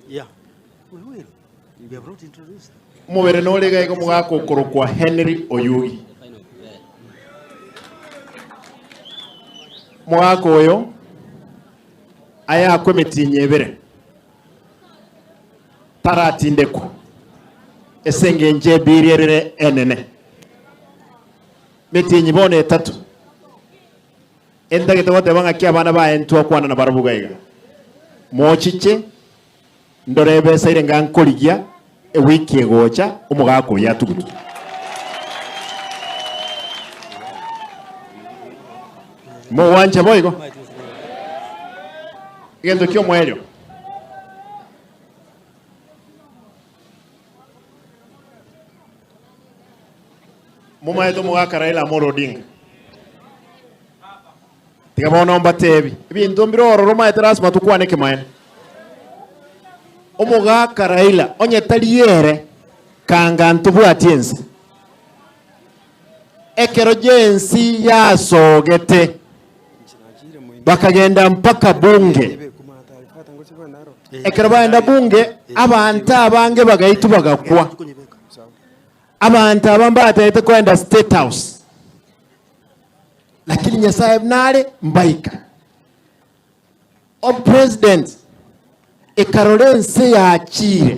Yeah, we will. We have not introduced them. Omobere nore iga iga omogaka okorokwa Henry Oyugi. Omogaka oyo ayakwe emetienyi ebere taratindekwa ase engencho ebiri erere enene. Metienyi bono etato. Entagete goteba ng'aki abana baye ntwakwana nabarabwo iga iga. Mochiche ndore ebesa ere nga nkorigia ewiki egocha omogaka oyo atugutwe. Mogwancha boigo? Egento ki'omoerio. Momaete omogaka Raila Amolo Odinga. Tiga bono mbatebi, ebinto mbire ororo omaete lasima tokwane ekemanyererio. Omogaka Raila onye tari ere, kanga ntobwati ense. Ekero jensi yasogete, bakagenda mpaka bunge. Ekero bagenda bunge, abanto abange bagaitwa bagakwa. Abanto aba mbatebete koenda State House, lakini Nyasaye buna are mbaika. O president ekarora ense yachiire,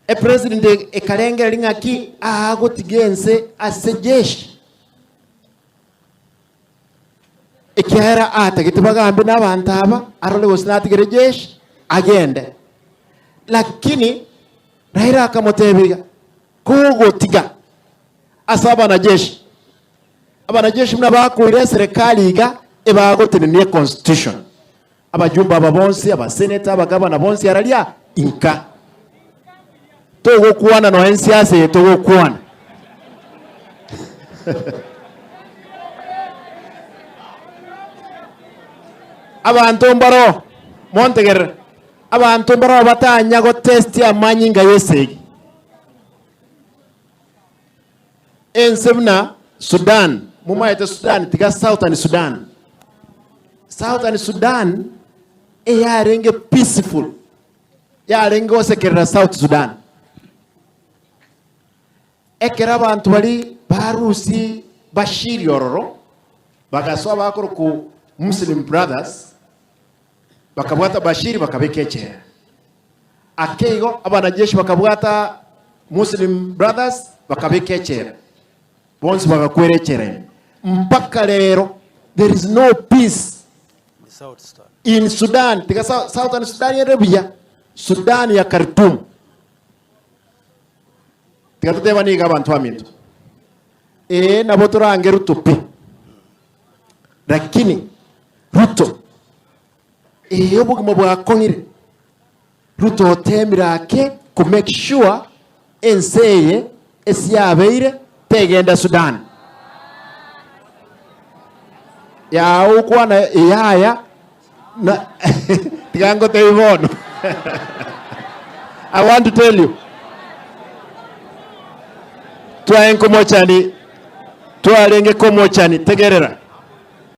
e president ekarengereria ng'aki agotiga ense ase jeshi, ekiagera atagete bagambe na abanto aba arore gose natigere jeshi agende. Lakini Raila akamotebia iga, Kogotiga ase abanajeshi, abanajeshi buna bakoira eserekari iga ebagotenenia econstitution, abajumbe aba bonsi, abaseneta, abagavana bonsi araria inka. Togokwana nonya ensiasa eye togokwana. Abanto mbaroo, montegerere. Abanto mbarabwo batanya gotestia amanyinga y'esegi. Ense buna Sudan, momaete Sudan, tiga Southern Sudan. Southern Sudan eyarenge peaceful, yarenge gosekerera South Sudan. Ekero abanto baria barusie Bashiri ororo, bagasoa bakorokwa Muslim Brothers, Bakabwata Bashiri bakabeka echela. Ake igo abanajeshi bakabwata Muslim Brothers bakabeka echela. Bonsi bagakwera echela ime. Mpaka rero there is no peace in Sudan. Tiga Southern Sudan ere buya, Sudan ya Khartoum. Tiga totebane iga abanto baminto. Ee nabo torange Ruto pi. Lakini Ruto, ee obogima bwakong'ire, Ruto otemire ake ko make sure ense eye ase yabeire tegenda Sudan. Yaa okwana yaya na tiga ngotebi bono. I want to tell you twaye nkomochani twarenge komochani tegerera.